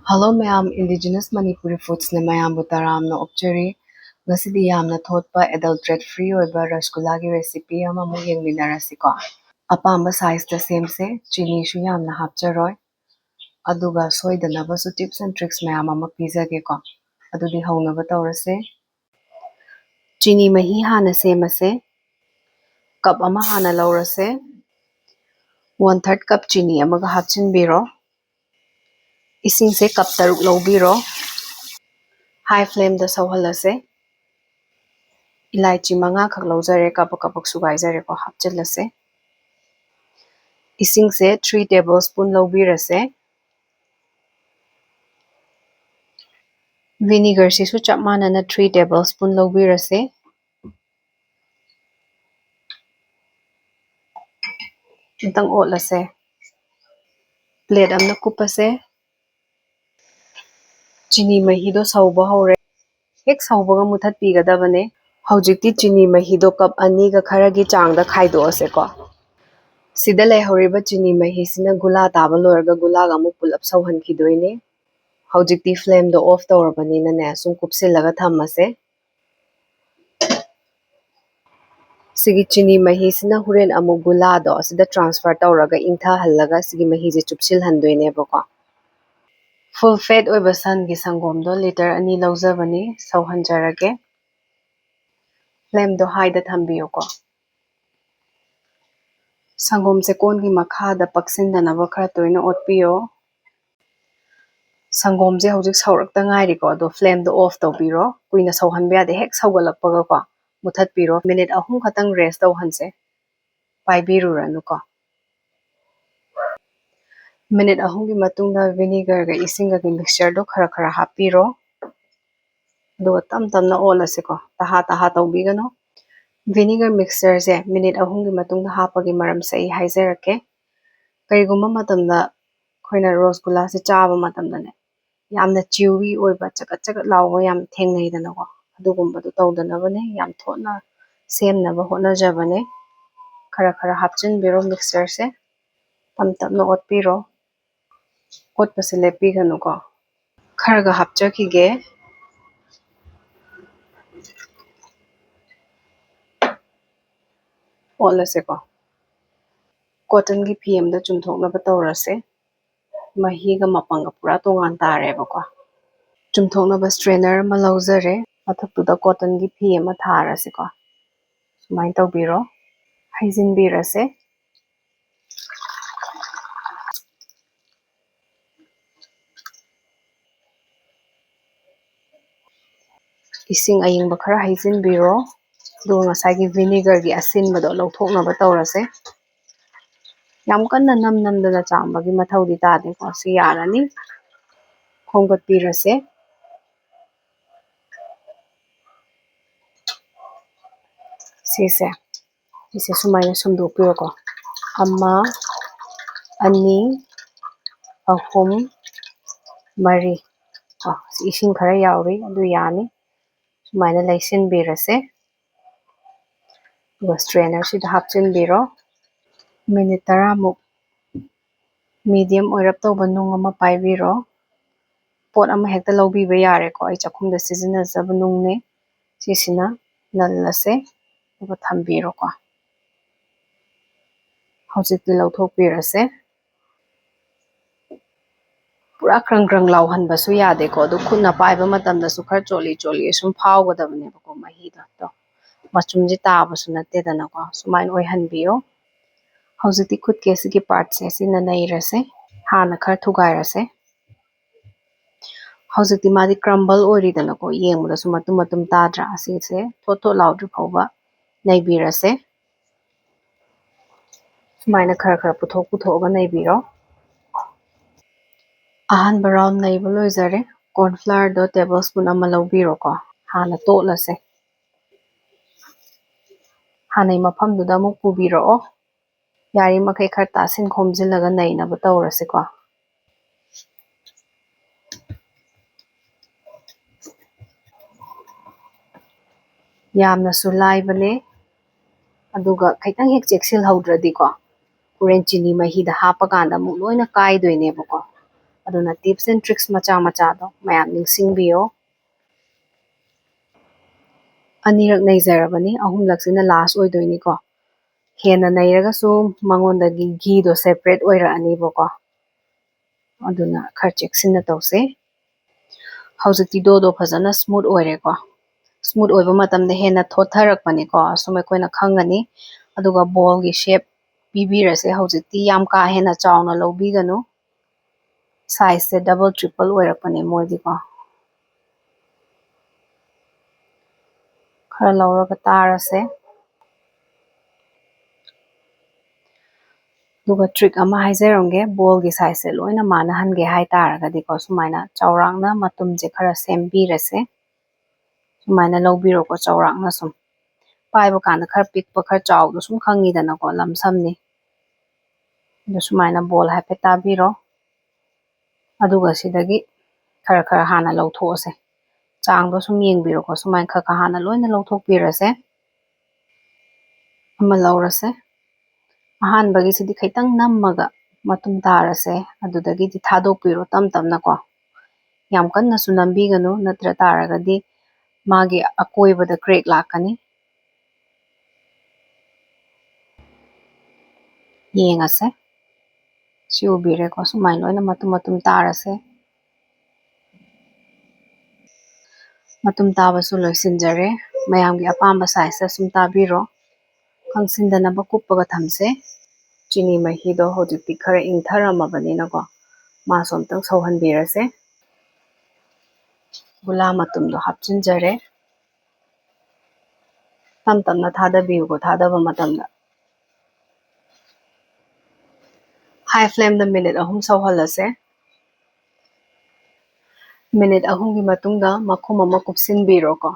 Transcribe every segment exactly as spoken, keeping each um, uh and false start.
Hello ꯃꯌꯥꯝ, Indigenous Manipuri Foodsꯅ ꯃꯌꯥꯝꯕꯨ ꯇꯔꯥꯝꯅ ꯑꯣꯛꯆꯔꯤ꯫ ꯉꯁꯤꯗꯤ ꯌꯥꯝꯅ ꯊꯣꯠꯄ, adulterate free ꯑꯣꯏꯕ ꯔꯁꯒꯨꯂꯥꯒꯤ recipe ꯑꯃꯃꯨꯛ ꯌꯦꯡꯃꯤꯟꯅꯔꯁꯤꯀꯣ꯫ ꯑꯄꯥꯝꯕ sizeꯇ ꯁꯦꯝꯁꯦ, ꯆꯤꯅꯤꯁꯨ ꯌꯥꯝꯅ ꯍꯥꯞꯆꯔꯣꯏ꯫ ꯑꯗꯨꯒ ꯁꯣꯏꯗꯅꯕꯁꯨ tips and tricks ꯃꯌꯥꯝ ꯑꯃ ꯄꯤꯖꯒꯦꯀꯣ꯫ ꯑꯗꯨꯗꯤ ꯍꯧꯅꯕ ꯇꯧꯔꯁꯦ꯫ ꯆꯤꯅꯤ ꯃꯍꯤ ꯍꯥꯟꯅ ꯁꯦꯝꯃꯁꯦ꯫ Cup ꯑꯃ ꯍꯥꯟꯅ ꯂꯧꯔꯁꯦ꯫ One third cup ꯆꯤꯅꯤ ꯑꯃꯒ ꯍꯥꯞꯆꯤꯟꯕꯤꯔꯣ꯫ ꯏꯁꯤꯡꯁꯦ cup ꯇꯔꯨꯛ ꯂꯧꯕꯤꯔꯣ꯫ High flameꯗ ꯁꯧꯍꯜꯂꯁꯦ꯫ ꯏꯂꯥꯏꯆꯤ ꯃꯉꯥꯈꯛ ꯂꯧꯖꯔꯦ, ꯀꯕꯛ ꯀꯕꯛ ꯁꯨꯒꯥꯏꯖꯔꯦꯀꯣ, ꯍꯥꯞꯆꯤꯜꯂꯁꯦ꯫ ꯏꯁꯤꯡꯁꯦ three tablespoon ꯂꯧꯕꯤꯔꯁꯦ꯫ Vinegarꯁꯤꯁꯨ ꯆꯞ ꯃꯥꯟꯅꯅ three tablespoon ꯂꯧꯕꯤꯔꯁꯦ꯫ ꯑꯝꯇꯪ ꯑꯣꯠꯂꯁꯦ꯫ Plate ꯑꯃꯅ ꯀꯨꯞꯄꯁꯦ꯫ ꯆꯤꯅꯤ ꯃꯍꯤꯗꯣ ꯁꯧꯕ ꯍꯧꯔꯦ꯫ ꯍꯦꯛ ꯁꯧꯕꯒ ꯃꯨꯊꯠꯄꯤꯒꯗꯕꯅꯦ꯫ ꯍꯧꯖꯤꯛꯇꯤ ꯆꯤꯅꯤ ꯃꯍꯤꯗꯣ cup ꯑꯅꯤꯒ ꯈꯔꯒꯤ ꯆꯥꯡꯗ ꯈꯥꯏꯗꯣꯛꯑꯁꯦꯀꯣ꯫ ꯁꯤꯗ ꯂꯩꯍꯧꯔꯤꯕ ꯆꯤꯅꯤ ꯃꯍꯤꯁꯤꯅ ꯒꯨꯂꯥ ꯇꯥꯕ ꯂꯣꯏꯔꯒ ꯒꯨꯂꯥꯒ ꯑꯃꯨꯛ ꯄꯨꯂꯞ ꯁꯧꯍꯟꯈꯤꯗꯣꯏꯅꯦ꯫ ꯍꯧꯖꯤꯛꯇꯤ flameꯗꯣ off ꯇꯧꯔꯕꯅꯤꯅꯅꯦ, ꯁꯨꯝ ꯀꯨꯞꯁꯤꯜꯂꯒ ꯊꯝꯃꯁꯦ꯫ ꯁꯤꯒꯤ ꯆꯤꯅꯤ ꯃꯍꯤꯁꯤꯅ ꯍꯣꯔꯦꯟ ꯑꯃꯨꯛ ꯒꯨꯂꯥꯗꯣ ꯑꯁꯤꯗ transfer ꯇꯧꯔꯒ ꯏꯪꯊꯍꯜꯂꯒ ꯁꯤꯒꯤ ꯃꯍꯤꯁꯦ ꯆꯨꯞꯁꯤꯜꯍꯟꯗꯣꯏꯅꯦꯕꯀꯣ꯫ Full fat ꯑꯣꯏꯕ ꯁꯟꯒꯤ ꯁꯪꯒꯣꯝꯗꯣ litre ꯑꯅꯤ ꯂꯧꯖꯕꯅꯤ, ꯁꯧꯍꯟꯖꯔꯒꯦ꯫ Flameꯗꯣ highꯗ ꯊꯝꯕꯤꯌꯨꯀꯣ꯫ ꯁꯪꯒꯣꯝꯁꯦ ꯀꯣꯟꯒꯤ ꯃꯈꯥꯗ ꯄꯛꯁꯤꯟꯗꯅꯕ ꯈꯔ ꯇꯣꯏꯅ ꯑꯣꯠꯄꯤꯌꯣ꯫ ꯁꯪꯒꯣꯝꯁꯦ ꯍꯧꯖꯤꯛ ꯁꯧꯔꯛꯇ ꯉꯥꯏꯔꯤꯀꯣ, ꯑꯗꯣ flameꯗꯣ off ꯇꯧꯕꯤꯔꯣ꯫ ꯀꯨꯏꯅ ꯁꯧꯍꯟꯕ ꯌꯥꯗꯦ, ꯍꯦꯛ ꯁꯧꯒꯠꯂꯛꯄꯒꯀꯣ ꯃꯨꯊꯠꯄꯤꯔꯣ꯫ Minute ꯑꯍꯨꯝ ꯈꯛꯇꯪ rest ꯇꯧꯍꯟꯁꯦ, ꯄꯥꯏꯕꯤꯔꯨꯔꯅꯨꯀꯣ꯫ Minute ꯑꯍꯨꯝꯒꯤ ꯃꯇꯨꯡꯗ vinegarꯒ ꯏꯁꯤꯡꯒꯒꯤ mixtureꯗꯣ ꯈꯔ ꯈꯔ ꯍꯥꯞꯄꯤꯔꯣ꯫ ꯑꯗꯨꯒ ꯇꯞ ꯇꯞꯅ ꯑꯣꯠꯂꯁꯤꯀꯣ, ꯇꯍꯥ ꯇꯍꯥ ꯇꯧꯕꯤꯒꯅꯨ꯫ Vinegar mixtureꯁꯦ minute ꯑꯍꯨꯝꯒꯤ ꯃꯇꯨꯡꯗ ꯍꯥꯞꯄꯒꯤ ꯃꯔꯝꯁꯦ ꯑꯩ ꯍꯥꯏꯖꯔꯛꯀꯦ꯫ ꯀꯔꯤꯒꯨꯝꯕ ꯃꯇꯝꯗ ꯑꯩꯈꯣꯏꯅ ꯔꯁꯒꯨꯂꯥꯁꯦ ꯆꯥꯕ ꯃꯇꯝꯗꯅꯦ, ꯌꯥꯝꯅ chewy ꯑꯣꯏꯕ, ꯆꯀꯠ ꯆꯀꯠ ꯂꯥꯎꯕ ꯌꯥꯝ ꯊꯦꯡꯅꯩꯗꯅꯀꯣ, ꯑꯗꯨꯒꯨꯝꯕꯗꯣ ꯇꯧꯗꯅꯕꯅꯦ꯫ ꯌꯥꯝ ꯊꯣꯠꯅ ꯁꯦꯝꯅꯕ ꯍꯣꯠꯅꯖꯕꯅꯦ꯫ ꯈꯔ ꯈꯔ ꯍꯥꯞꯆꯤꯟꯕꯤꯔꯣ mixtureꯁꯦ꯫ ꯇꯞ ꯇꯞꯅ ꯑꯣꯠꯄꯤꯔꯣ꯫ ꯑꯣꯠꯄꯁꯦ ꯂꯦꯞꯄꯤꯒꯅꯨꯀꯣ꯫ ꯈꯔꯒ ꯍꯥꯞꯆꯈꯤꯒꯦ꯫ ꯑꯣꯠꯂꯁꯦꯀꯣ꯫ ꯀꯣꯇꯟꯒꯤ ꯐꯤ ꯑꯃꯗ ꯆꯨꯝꯊꯣꯛꯅꯕ ꯇꯧꯔꯁꯦ꯫ ꯃꯍꯤꯒ ꯃꯄꯪꯒ ꯄꯨꯔꯥ ꯇꯣꯉꯥꯟ ꯇꯥꯔꯦꯕꯀꯣ꯫ ꯆꯨꯝꯊꯣꯛꯅꯕ ꯁ꯭ꯇ꯭ꯔꯦꯅꯔ ꯑꯃ ꯂꯧꯖꯔꯦ꯫ ꯃꯊꯛꯇꯨꯗ ꯀꯣꯇꯟꯒꯤ ꯐꯤ ꯑꯃ ꯊꯥꯔꯁꯤꯀꯣ꯫ ꯁꯨꯃꯥꯏꯅ ꯇꯧꯕꯤꯔꯣ꯫ ꯍꯩꯖꯤꯟꯕꯤꯔꯁꯦ꯫ ꯏꯁꯤꯡ ꯑꯏꯪꯕ ꯈꯔ ꯍꯩꯖꯤꯟꯕꯤꯔꯣ꯫ ꯑꯗꯨꯒ ꯉꯁꯥꯏꯒꯤ ꯚꯤꯅꯤꯒꯔꯒꯤ ꯑꯁꯤꯟꯕꯗꯣ ꯂꯧꯊꯣꯛꯅꯕ ꯇꯧꯔꯁꯦ꯫ ꯌꯥꯝ ꯀꯟꯅ ꯅꯝ ꯅꯝꯗꯅ ꯆꯥꯝꯕꯒꯤ ꯃꯊꯧꯗꯤ ꯇꯥꯗꯦꯀꯣ꯫ ꯁꯤ ꯌꯥꯔꯅꯤ꯫ ꯈꯣꯝꯒꯠꯄꯤꯔꯁꯦ꯫ ꯁꯤꯁꯦ, ꯁꯤꯁꯦ ꯁꯨꯃꯥꯏꯅ ꯁꯨꯝꯗꯣꯛꯄꯤꯔꯣꯀꯣ꯫ ꯑꯃ, ꯑꯅꯤ, ꯑꯍꯨꯝ, ꯃꯔꯤ꯫ ꯀꯣ, ꯁꯤ ꯏꯁꯤꯡ ꯈꯔ ꯌꯥꯎꯔꯤ, ꯑꯗꯨ ꯌꯥꯅꯤ꯫ ꯁꯨꯃꯥꯏꯅ ꯂꯩꯁꯤꯟꯕꯤꯔꯁꯦ꯫ ꯑꯗꯨꯒ ꯁ꯭ꯇ꯭ꯔꯦꯅꯔꯁꯤꯗ ꯍꯥꯞꯆꯤꯟꯕꯤꯔꯣ꯫ ꯃꯤꯅꯤꯠ ꯇꯔꯥꯃꯨꯛ ꯃꯤꯗꯤꯌꯝ ꯑꯣꯏꯔꯞ ꯇꯧꯕ ꯅꯨꯡ ꯑꯃ ꯄꯥꯏꯕꯤꯔꯣ꯫ ꯄꯣꯠ ꯑꯃ ꯍꯦꯛꯇ ꯂꯧꯕꯤꯕ ꯌꯥꯔꯦꯀꯣ꯫ ꯑꯩ ꯆꯥꯛꯈꯨꯝꯗ ꯁꯤꯖꯤꯟꯅꯖꯕ ꯅꯨꯡꯅꯦ꯫ ꯁꯤꯁꯤꯅ ꯅꯜꯂꯁꯦ, ꯑꯗꯨꯒ ꯊꯝꯕꯤꯔꯣꯀꯣ꯫ ꯍꯧꯖꯤꯛꯇꯤ ꯂꯧꯊꯣꯛꯄꯤꯔꯁꯦ꯫ ꯄꯨꯔꯥ ꯀ꯭ꯔꯪ ꯀ꯭ꯔꯪ ꯂꯥꯎꯍꯟꯕꯁꯨ ꯌꯥꯗꯦꯀꯣ꯫ ꯑꯗꯨ ꯈꯨꯠꯅ ꯄꯥꯏꯕ ꯃꯇꯝꯗꯁꯨ ꯈꯔ ꯆꯣꯠꯂꯤ ꯆꯣꯠꯂꯤ ꯁꯨꯝ ꯐꯥꯎꯒꯗꯕꯅꯦꯕꯀꯣ ꯃꯍꯤꯗꯣ꯫ ꯑꯗꯣ ꯃꯆꯨꯝꯁꯦ ꯇꯥꯕꯁꯨ ꯅꯠꯇꯦꯗꯅꯀꯣ꯫ ꯁꯨꯃꯥꯏꯅ ꯑꯣꯏꯍꯟꯕꯤꯌꯣ꯫ ꯍꯧꯖꯤꯛꯇꯤ ꯈꯨꯠꯀꯤ ꯑꯁꯤꯒꯤ ꯄꯥꯔꯠꯁꯦ ꯑꯁꯤꯅ ꯅꯩꯔꯁꯦ꯫ ꯍꯥꯟꯅ ꯈꯔ ꯊꯨꯒꯥꯏꯔꯁꯦ꯫ ꯍꯧꯖꯤꯛꯇꯤ ꯃꯥꯗꯤ ꯀ꯭ꯔꯝꯕꯜ ꯑꯣꯏꯔꯤꯗꯅꯀꯣ, ꯌꯦꯡꯕꯗꯁꯨ ꯃꯇꯨꯝ ꯃꯇꯨꯝ ꯇꯥꯗ꯭ꯔꯥ? ꯑꯁꯤꯁꯦ ꯊꯣꯠ ꯊꯣꯠ ꯂꯥꯎꯗ꯭ꯔꯤ ꯐꯥꯎꯕ ꯅꯩꯕꯤꯔꯁꯦ꯫ ꯁꯨꯃꯥꯏꯅ ꯈꯔ ꯈꯔ ꯄꯨꯊꯣꯛ ꯄꯨꯊꯣꯛꯑꯒ ꯅꯩꯕꯤꯔꯣ꯫ ꯑꯍꯥꯟꯕ ꯔꯥꯎꯟ ꯅꯩꯕ ꯂꯣꯏꯖꯔꯦ꯫ ꯀꯣꯔꯟꯐ꯭ꯂꯥꯋꯔꯗꯣ ꯇꯦꯕꯜ ꯁ꯭ꯄꯨꯟ ꯑꯃ ꯂꯧꯕꯤꯔꯣꯀꯣ꯫ ꯍꯥꯟꯅ ꯇꯣꯠꯂꯁꯦ꯫ ꯍꯥꯟꯅꯩ ꯃꯐꯝꯗꯨꯗ ꯑꯃꯨꯛ ꯄꯨꯕꯤꯔꯛꯑꯣ꯫ ꯌꯥꯔꯤꯃꯈꯩ ꯈꯔ ꯇꯥꯁꯤꯟ ꯈꯣꯝꯖꯤꯜꯂꯒ ꯅꯩꯅꯕ ꯇꯧꯔꯁꯤꯀꯣ꯫ ꯌꯥꯝꯅꯁꯨ ꯂꯥꯏꯕꯅꯦ, ꯑꯗꯨꯒ ꯈꯤꯇꯪ ꯍꯦꯛ ꯆꯦꯛꯁꯤꯜꯍꯧꯗ꯭ꯔꯗꯤꯀꯣ, ꯍꯣꯔꯦꯟ ꯆꯤꯅꯤ ꯃꯍꯤꯗ ꯍꯥꯞꯄꯀꯥꯟꯗ ꯑꯃꯨꯛ ꯂꯣꯏꯅ ꯀꯥꯏꯗꯣꯏꯅꯦꯕꯀꯣ꯫ ꯑꯗꯨꯅ tips and tricks ꯃꯆꯥ ꯃꯆꯥꯗꯣ ꯃꯌꯥꯝ ꯅꯤꯡꯁꯤꯡꯕꯤꯌꯣ꯫ ꯑꯅꯤꯔꯛ ꯅꯩꯖꯔꯕꯅꯤ, ꯑꯍꯨꯝꯂꯛꯁꯤꯅ last ꯑꯣꯏꯗꯣꯏꯅꯤꯀꯣ꯫ ꯍꯦꯟꯅ ꯅꯩꯔꯒꯁꯨ ꯃꯉꯣꯟꯗꯒꯤ ꯘꯤꯗꯣ separate ꯑꯣꯏꯔꯛꯑꯅꯤꯕꯀꯣ꯫ ꯑꯗꯨꯅ ꯈꯔ ꯆꯦꯛꯁꯤꯟꯅ ꯇꯧꯁꯦ꯫ ꯍꯧꯖꯤꯛꯇꯤ dough ꯗꯣ ꯐꯖꯅ smooth ꯑꯣꯏꯔꯦꯀꯣ꯫ Smooth ꯑꯣꯏꯕ ꯃꯇꯝꯗ ꯍꯦꯟꯅ ꯊꯣꯠꯊꯔꯛꯄꯅꯤꯀꯣ, ꯑꯁꯨꯝ ꯑꯩꯈꯣꯏꯅ ꯈꯪꯒꯅꯤ꯫ ꯑꯗꯨꯒ ball ꯒꯤ shape ꯄꯤꯕꯤꯔꯁꯦ꯫ ꯍꯧꯖꯤꯛꯇꯤ ꯌꯥꯝ ꯀꯥ ꯍꯦꯟꯅ ꯆꯥꯎꯅ ꯂꯧꯕꯤꯒꯅꯨ꯫ Size ꯁꯦ double triple ꯑꯣꯏꯔꯛꯄꯅꯦ ꯃꯣꯏꯗꯤꯀꯣ꯫ ꯈꯔ ꯂꯧꯔꯒ ꯇꯥꯔꯁꯦ꯫ ꯑꯗꯨꯒ trick ꯑꯃ ꯍꯥꯏꯖꯔꯝꯒꯦ, ball ꯒꯤ size ꯁꯦ ꯂꯣꯏꯅ ꯃꯥꯟꯅꯍꯟꯒꯦ ꯍꯥꯏꯇꯥꯔꯒꯗꯤꯀꯣ, ꯁꯨꯃꯥꯏꯅ ꯆꯥꯎꯔꯥꯛꯅ ꯃꯇꯨꯝꯁꯦ ꯈꯔ ꯁꯦꯝꯕꯤꯔꯁꯦ꯫ ꯁꯨꯃꯥꯏꯅ ꯂꯧꯕꯤꯔꯣꯀꯣ, ꯆꯥꯎꯔꯥꯛꯅ ꯁꯨꯝ꯫ ꯄꯥꯏꯕ ꯀꯥꯟꯗ ꯈꯔ ꯄꯤꯛꯄ, ꯈꯔ ꯆꯥꯎꯕꯗꯣ ꯁꯨꯝ ꯈꯪꯉꯤꯗꯅꯀꯣ, ꯂꯝꯁꯝꯅꯤ꯫ ꯑꯗꯣ ꯁꯨꯃꯥꯏꯅ ball ꯍꯥꯏꯐꯦꯠ ꯇꯥꯕꯤꯔꯣ꯫ ꯑꯗꯨꯒ ꯁꯤꯗꯒꯤ ꯈꯔ ꯈꯔ ꯍꯥꯟꯅ ꯂꯧꯊꯣꯛꯑꯁꯦ꯫ ꯆꯥꯡꯗꯣ ꯁꯨꯝ ꯌꯦꯡꯕꯤꯔꯣꯀꯣ, ꯁꯨꯃꯥꯏꯅ ꯈꯔ ꯈꯔ ꯍꯥꯟꯅ ꯂꯣꯏꯅ ꯂꯧꯊꯣꯛꯄꯤꯔꯁꯦ꯫ ꯑꯃ ꯂꯧꯔꯁꯦ꯫ ꯑꯍꯥꯟꯕꯒꯤꯁꯤꯗꯤ ꯈꯤꯇꯪ ꯅꯝꯃꯒ ꯃꯇꯨꯝ ꯇꯥꯔꯁꯦ, ꯑꯗꯨꯗꯒꯤꯗꯤ ꯊꯥꯗꯣꯛꯄꯤꯔꯣ ꯇꯞ ꯇꯞꯅꯀꯣ꯫ ꯌꯥꯝ ꯀꯟꯅꯁꯨ ꯅꯝꯕꯤꯒꯅꯨ, ꯅꯠꯇ꯭ꯔ ꯇꯥꯔꯒꯗꯤ ꯃꯥꯒꯤ ꯑꯀꯣꯏꯕꯗ crack ꯂꯥꯛꯀꯅꯤ꯫ ꯌꯦꯡꯉꯁꯦ꯫ ꯁꯤ ꯎꯕꯤꯔꯦꯀꯣ, ꯁꯨꯃꯥꯏꯅ ꯂꯣꯏꯅ ꯃꯇꯨꯝ ꯃꯇꯨꯝ ꯇꯥꯔꯁꯦ꯫ ꯃꯇꯨꯝ ꯇꯥꯕꯁꯨ ꯂꯣꯏꯁꯤꯟꯖꯔꯦ꯫ ꯃꯌꯥꯝꯒꯤ ꯑꯄꯥꯝꯕ size ꯇ ꯁꯨꯝ ꯇꯥꯕꯤꯔꯣ꯫ ꯀꯪꯁꯤꯟꯗꯅꯕ ꯀꯨꯞꯄꯒ ꯊꯝꯁꯦ꯫ ꯆꯤꯅꯤ ꯃꯍꯤꯗꯣ ꯍꯧꯖꯤꯛꯇꯤ ꯈꯔ ꯏꯪꯊꯔꯝꯃꯕꯅꯤꯅꯀꯣ, ꯃꯥꯁꯨ ꯑꯝꯇꯪ ꯁꯧꯍꯟꯕꯤꯔꯁꯦ꯫ ꯒꯨꯂꯥ ꯃꯇꯨꯝꯗꯣ ꯍꯥꯞꯆꯤꯟꯖꯔꯦ꯫ ꯇꯞ ꯇꯞꯅ ꯊꯥꯗꯕꯤꯌꯨꯀꯣ, ꯊꯥꯗꯕ ꯃꯇꯝꯗ꯫ High flame ꯗ minute ꯑꯍꯨꯝ ꯁꯧꯍꯜꯂꯁꯦ꯫ Minute ꯑꯍꯨꯝꯒꯤ ꯃꯇꯨꯡꯗ ꯃꯈꯨꯝ ꯑꯃ ꯀꯨꯞꯁꯤꯟꯕꯤꯔꯣꯀꯣ꯫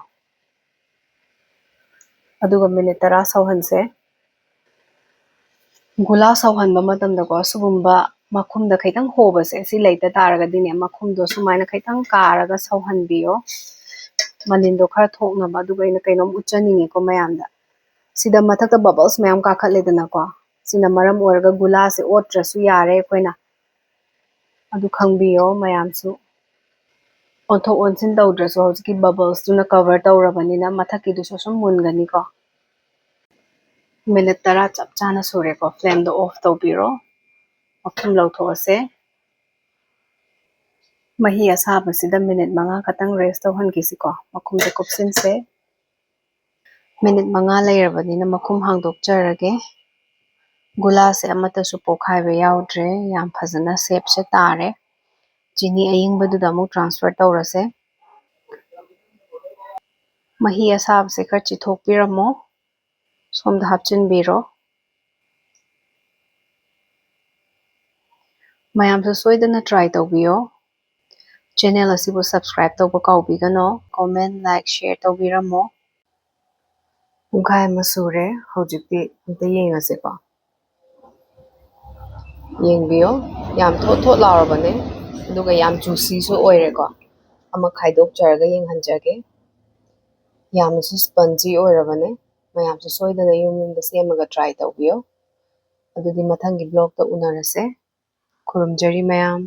ꯑꯗꯨꯒ minute ꯇꯔꯥ ꯁꯧꯍꯟꯁꯦ꯫ ꯒꯨꯂꯥ ꯁꯧꯍꯟꯕ ꯃꯇꯝꯗꯀꯣ, ꯁꯤꯒꯨꯝꯕ ꯃꯈꯨꯝꯗ ꯈꯤꯇꯪ ꯍꯣꯕꯁꯦ, ꯁꯤ ꯂꯩꯇ ꯇꯥꯔꯒꯗꯤꯅꯦ, ꯃꯈꯨꯝꯗꯣ ꯁꯨꯃꯥꯏꯅ ꯈꯤꯇꯪ ꯀꯥꯔꯒ ꯁꯧꯍꯟꯕꯤꯌꯣ꯫ ꯃꯅꯤꯟꯗꯣ ꯈꯔ ꯊꯣꯛꯅꯕ꯫ ꯑꯗꯨꯒ ꯑꯩꯅ ꯀꯩꯅꯣꯝ ꯎꯠꯆꯅꯤꯡꯉꯦꯀꯣ ꯃꯌꯥꯝꯗ꯫ ꯁꯤꯗ ꯃꯊꯛꯇ bubbles ꯃꯌꯥꯝ ꯀꯥꯈꯠꯂꯦꯗꯅꯀꯣ, ꯁꯤꯅ ꯃꯔꯝ ꯑꯣꯏꯔꯒ ꯒꯨꯂꯥꯁꯦ ꯑꯣꯠꯇ꯭ꯔꯁꯨ ꯌꯥꯔꯦ ꯑꯩꯈꯣꯏꯅ꯫ ꯑꯗꯨ ꯈꯪꯕꯤꯌꯣ ꯃꯌꯥꯝꯁꯨ꯫ ꯑꯣꯟꯊꯣꯛ ꯑꯣꯟꯁꯤꯟ ꯇꯧꯗ꯭ꯔꯁꯨ ꯍꯧꯖꯤꯛꯀꯤ ꯕꯕꯜꯁꯇꯨꯅ ꯀꯚꯔ ꯇꯧꯔꯕꯅꯤꯅ ꯃꯊꯛꯀꯤꯗꯨꯁꯨ ꯁꯨꯝ ꯃꯨꯟꯒꯅꯤꯀꯣ꯫ ꯃꯤꯅꯤꯠ ꯇꯔꯥ ꯆꯞ ꯆꯥꯅ ꯁꯨꯔꯦꯀꯣ꯫ ꯐ꯭ꯂꯦꯝꯗꯣ ꯑꯣꯐ ꯇꯧꯕꯤꯔꯣ꯫ ꯃꯈꯨꯝ ꯂꯧꯊꯣꯛꯑꯁꯦ꯫ ꯃꯍꯤ ꯑꯁꯥꯕꯁꯤꯗ ꯃꯤꯅꯤꯠ ꯃꯉꯥ ꯈꯛꯇꯪ ꯔꯦꯁ ꯇꯧꯍꯟꯈꯤꯁꯤꯀꯣ꯫ ꯃꯈꯨꯝꯁꯦ ꯀꯨꯞꯁꯤꯟꯁꯦ꯫ ꯃꯤꯅꯤꯠ ꯃꯉꯥ ꯂꯩꯔꯕꯅꯤꯅ ꯃꯈꯨꯝ ꯍꯥꯡꯗꯣꯛꯆꯔꯒꯦ꯫ ꯒꯨꯂꯥꯁꯦ ꯑꯃꯠꯇꯁꯨ ꯄꯣꯛꯈꯥꯏꯕ ꯌꯥꯎꯗ꯭ꯔꯦ꯫ ꯌꯥꯝ ꯐꯖꯅ ꯁꯦꯞꯁꯦ ꯇꯥꯔꯦ꯫ ꯆꯤꯅꯤ ꯑꯌꯤꯡꯕꯗꯨꯗ ꯑꯃꯨꯛ ꯇ꯭ꯔꯥꯟꯁꯐꯔ ꯇꯧꯔꯁꯦ꯫ ꯃꯍꯤ ꯑꯁꯥꯕꯁꯦ ꯈꯔ ꯆꯤꯊꯣꯛꯄꯤꯔꯝꯃꯣ꯫ ꯁꯣꯝꯗ ꯍꯥꯞꯆꯤꯟꯕꯤꯔꯣ꯫ ꯃꯌꯥꯝꯁꯨ ꯁꯣꯏꯗꯅ ꯇ꯭ꯔꯥꯏ ꯇꯧꯕꯤꯌꯣ꯫ ꯆꯦꯅꯦꯜ ꯑꯁꯤꯕꯨ ꯁꯕꯁꯀ꯭ꯔꯥꯏꯕ ꯇꯧꯕ ꯀꯥꯎꯕꯤꯒꯅꯣ꯫ ꯀꯣꯃꯦꯟ, ꯂꯥꯏꯛ, ꯁꯤꯌꯔ ꯇꯧꯕꯤꯔꯝꯃꯣ꯫ ꯄꯨꯡꯈꯥꯏ ꯑꯃ ꯁꯨꯔꯦ꯫ ꯍꯧꯖꯤꯛꯇꯤ ꯑꯝꯇ ꯌꯦꯡꯉꯁꯦꯀꯣ꯫ ꯌꯦꯡꯕꯤꯌꯣ, ꯌꯥꯝ ꯊꯣꯠ ꯊꯣꯠ ꯂꯥꯎꯔꯕꯅꯦ, ꯑꯗꯨꯒ ꯌꯥꯝ ꯖꯨꯁꯤꯁꯨ ꯑꯣꯏꯔꯦꯀꯣ꯫ ꯑꯃ ꯈꯥꯏꯗꯣꯛꯆꯔꯒ ꯌꯦꯡꯍꯟꯖꯒꯦ꯫ ꯌꯥꯝꯅꯁꯨ ꯁ꯭ꯄꯟꯖꯤ ꯑꯣꯏꯔꯕꯅꯦ꯫ ꯃꯌꯥꯝꯁꯨ ꯁꯣꯏꯗꯅ ꯌꯨꯝ ꯌꯨꯝꯗ ꯁꯦꯝꯃꯒ ꯇ꯭ꯔꯥꯏ ꯇꯧꯕꯤꯌꯣ꯫ ꯑꯗꯨꯗꯤ ꯃꯊꯪꯒꯤ ꯕ꯭ꯂꯣꯒꯇ ꯎꯅꯔꯁꯦ꯫ ꯈꯨꯔꯨꯝꯖꯔꯤ ꯃꯌꯥꯝ꯫